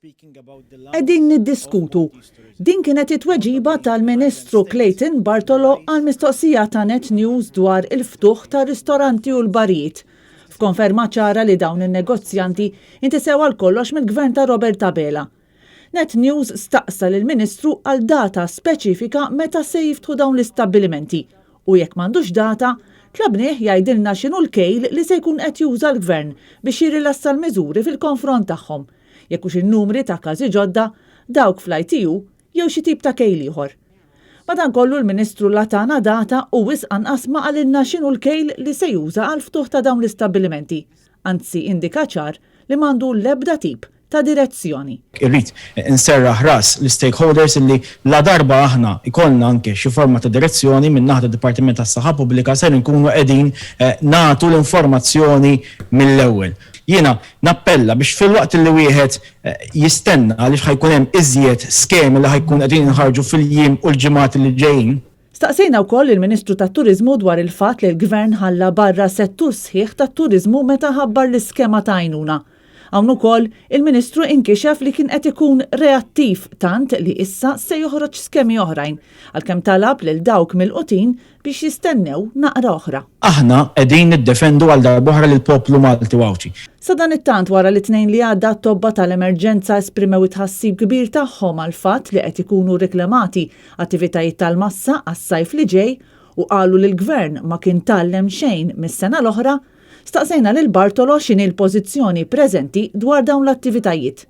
Qegħdin niddiskutu. Din kienet it-tweġiba tal-Ministru Clayton Bartolo għall-mistoqsija ta' Net News dwar il-ftuħ tar-ristoranti u l-barijiet. F'konferma ċara li dawn in-negozjanti intisew għal kollox mill-Gvern ta' Robert Abela. Net News staqsa lill-Ministru għal data speċifika meta se jiftħu dawn l-istabbilimenti u jekk m'għandux data, tlabnieh jgħidilna x'inhu l-kejl li se jkun qed juża l-Gvern biex jirrilassa l-miżuri fil-konfront tagħhom, jekk hux in-numri ta' każi ġodda, dawk fl-ITU jew xi tip ta' kejl ieħor. Madankollu l-Ministru la tana data u wisq anqas ma qalilna x'inhu l-kejl li se juża għall-ftuħ ta' dawn l-istabbilimenti, anzi indika ċar li m'għandu l-ebda tip ta' direzzjoni. Irrid inserraħ ras l-istakeholders illi ladarba aħna jkollna anke xi forma ta' direzzjoni min-naħa tad-Dipartiment tas-Saħħa Pubblika ser inkunu qegħdin nagħtu l-informazzjoni mill-ewwel. Jiena nappella biex filwaqt li wieħed jistenna għaliex ħa jkun hemm iżjed skemi li ħa jkun qegħdin jinħarġu fil-jiem u l-ġimgħat li ġejjin. Staqsejna wkoll lill-Ministru tat-Turiżmu dwar il-fatt li l-Gvern ħalla barra settur sħiħ tat-turiżmu meta ħabbar l-iskema ta' għajnuna. Hawn ukoll, il-Ministru inkixef li kien qed ikun reattiv tant li issa se joħroġ skemi oħrajn, għalkemm talab lil dawk milqutin biex jistennew naqra oħra. Aħna qegħdin niddefendu għal darb'oħra lill-poplu Malti u Għawdxi. Sadanittant wara li t-Tnejn li għadda t-tobba tal-emerġenza esprimew it-tħassib kbir tagħhom għall-fatt li qed ikunu riklamati attivitajiet tal-massa għas-sajf li ġej u qalu li l-Gvern ma kien tgħallem xejn mis-sena l-oħra, staqsejna lil Bartolo x'inhi l-pożizzjoni preżenti dwar dawn l-attivitajiet.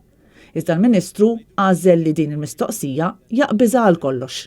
Iżda l-Ministru għażel li din il-mistoqsija jaqbiżha għal kollox.